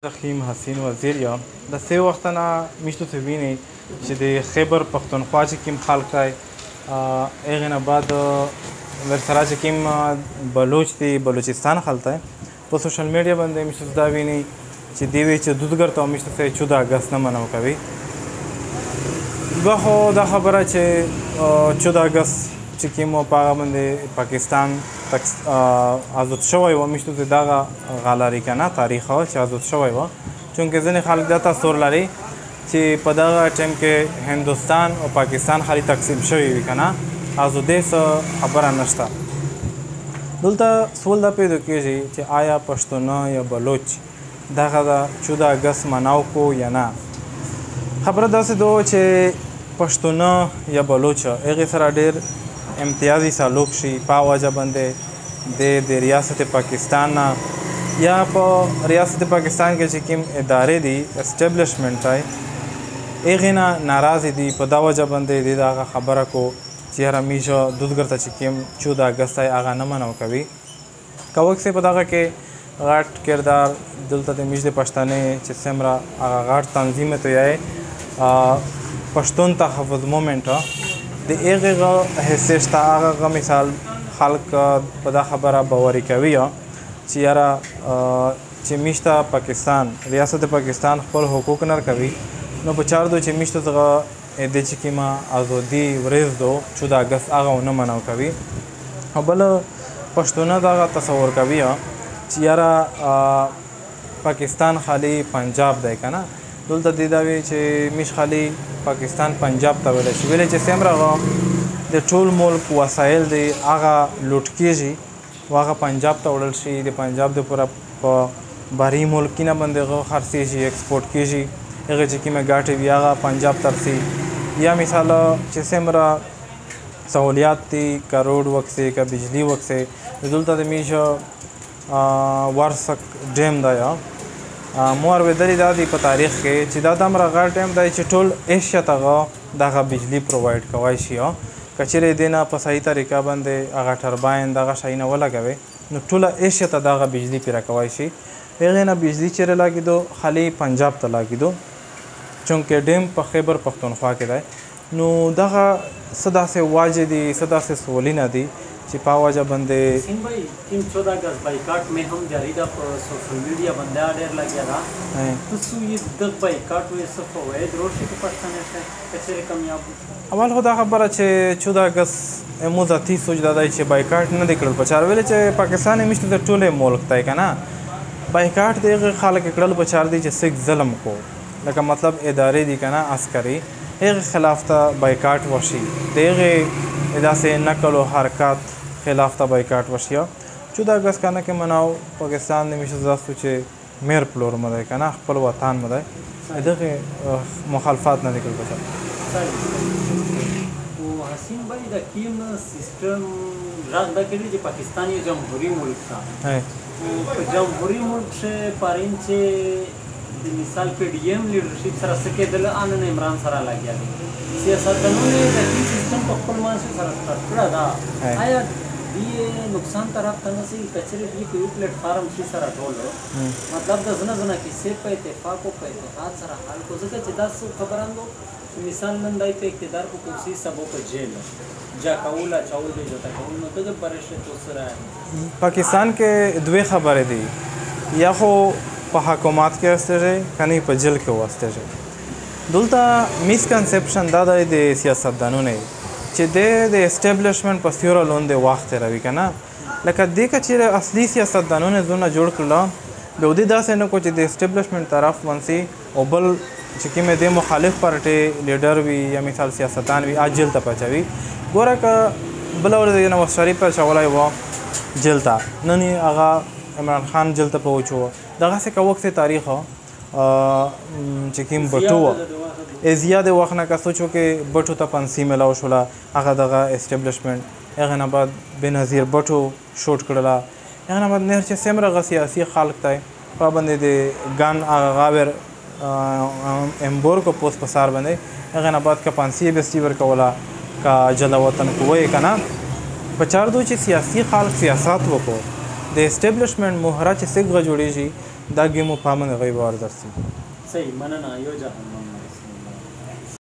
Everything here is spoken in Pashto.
رحیم حسین وزیر یم. د څه وخت نه میشتو څه ویني چې د خیبر پښتونخوا چې کوم خلک دی، هغې نه بعد ورسره چې کوم بلوچ دی، بلوچستان خلک دی، په سوشل میډیا باندې میشتو دا ویني چې دی وی چې دودګر ته میشتو څه 14 اګست نه منو کوي. دوه خو دا خبره چې 14 اګست چې کوم په هغه باندې پاکستان آزاد شوی و، میشتو ته دغه غلاري که نه تاریخ چې آزاد شوی و، چونکه ځینې خلک دا تصور لري چې په دغه ټایم کې هندوستان او پاکستان خالي تقسیم شوی وي که نه، ازادۍ څه خبره نشته. دلته سوال دا پیدا کېږي چې آیا پښتانه یا بلوچ دغه د 14 اګست مناو کو یا نه؟ خبره داسې ده چې پښتانه یا بلوچ هغې سره ډېر امتیازي سلوک شي، په وجه باندې د ریاست پاکستان نه یا په ریاست پاکستان کې چې کوم ادارې دي، اسټبلشمنټ دی، هغې نه ناراض دي. په دا وجه باندې د هغه خبره کو چې یاره میشه دودګر ته چې کوم 14 اګست دی هغه نه منع کوي. که وکسې په دغه کې غټ کردار دلته د میش د پښتنې چې څومره هغه غټ تنظیم ته یې پښتون تحفظ مومنټ د هغې حصې شته، هغه مثال خلک په دا خبره باوري کوي چې یاره چې میشته پاکستان ریاست پاکستان خپل حقوق نه کوي، نو په چار دو چې میشته دغه د چې کومه ازادي ورځ دو 14 اګست هغه ونه منع کوي. او بل پښتونه دغه تصور کوي چې یاره پاکستان خالی پنجاب دی که نه، دلته دی دا وی چې میش خالی پاکستان پنجاب ته ویلی شي، ویلی چې څومره د ټول ملک وسایل دی هغه لوټ کېږي او هغه پنجاب ته وړل شي، د پنجاب د پوره په بهري ملک کې نه باندې هغه خرڅېږي، ایکسپورټ کېږي، هغې چې کومه ګټې وي هغه پنجاب ته رسي. یا مثال چې څومره سهولیات دي، که روډ وکسې که بجلی وکسې، دلته د میش ورسک ډیم دی، مو اورېدلي دا دی په تاریخ کې چې دا دومره غټ ډیم دی چې ټول ایشیا ته هغه دغه بجلی پرووایډ کوی شي. که چېرې دې نه په صحیح طریقه باندې هغه ټرباین دغه شیونه ولګوي نو ټوله ایشیا ته دغه بجلی پیره کوی شي. هغې نه بجلی چېرې لګېدو؟ خالي پنجاب ته لګېدو، چونکه ډیم په خیبر پښتونخوا کې دی. نو دغه څه داسې واجې دي، څه داسې سوالونه دي چې په وجه باندې حسین بھائی کیم 14 اگست بایکاټ میں هم جاری دا په سوشل میډیا باندې ډېر لګیا دا، تاسو یې د بایکاټ وې څه فواید روشي په پښتنه شه کچېره کامیاب؟ اول خو دا خبره چې 14 اگست مو ذاتي سوچ دا دی چې بایکاټ نه دی کړل په چار، ویلې چې پاکستان یې میشته د ټولې ملک دی که نه، بایکاټ د هغې خلک کړل په چار دی چې سیک ظلم کو، لکه مطلب ادارې دي که نه عسکري، هغې خلاف ته بایکاټ وشي، د هغې داسې نقل او حرکات خلاف ته بایکاټ وشي. 14 اګست که نه کې مناو پاکستان د میشته داسو چې میر پلور مو دی که نه، خپل وطن مو دی، دغې مخالفات نه دی کړل په چا. او حسین بھائی دا کیم سیستم غږ دا کړی چې پاکستان یو جمهوري ملک ده، په جمهوري ملک کې پرین چې د مثال پی ډي ایم لیډرشپ سره څه کېدل ان عمران سره لګیا دي، سیاستدانو یې د دې سیستم په خپل منځ سره سټارټ کړه دا، آیا دې نقصان طرف ته نه سي؟ کچېرې دې په یو پلیټ فارم کې سره ټول مطلب د زنه زنه کیسې په اتفاق او په اتحاد سره حل کو، ځکه چې دا څه خبرندو چې مثال نن دای په اقتدار په کرسي سبو په جیل جا کوله چاول دی جوتا کول، نو دغه برشه تو سره پاکستان کې دوه خبرې دي، یا خو په حکومت کې واستېږي کني په جیل کې واستېږي. دلته میسکنسپشن دا دی د سیاستدانونو چې د اسټبلشمنټ په سیوره لوندې وخت تېروي که نه، لکه دې که چېرې اصلي سیاستدانونه زونه جوړ کړله بیا دې داسې نه کو چې د اسټبلشمنټ طرف ونسي او بل چې کومې د مخالف پارټۍ لیډر وي یا مثال سیاستدان وي هغه جیل ته پچوي. ګوره که بله ورځ یې نواز شریف پچولی و جیل ته، نن یې هغه عمران خان جیل ته پوچو، دغسې که وکسې تاریخ چې کوم بټو و ضیا د وخت نه که سوچ وکړې بټو ته پنسي میلاو شوله هغه دغه اسټبلشمنټ، هغې نه بعد بېنظیر بټو شوټ کړله، هغې نه بعد نهر چې څومره هغه سیاسي خلک دی په باندې د ګن هغه غاور امبور کو پوست په سر باندې، هغې نه بعد که پنسي یې بستي ورکوله که جلا وطن کوه یې که نه، په چار دو چې سیاسي خلک سیاست وکړو د اسټبلشمنټ مهره چې څنګه جوړېږي دا ګیمو په امن غي ور درسي. صحیح، مننه، یو جهان مننه.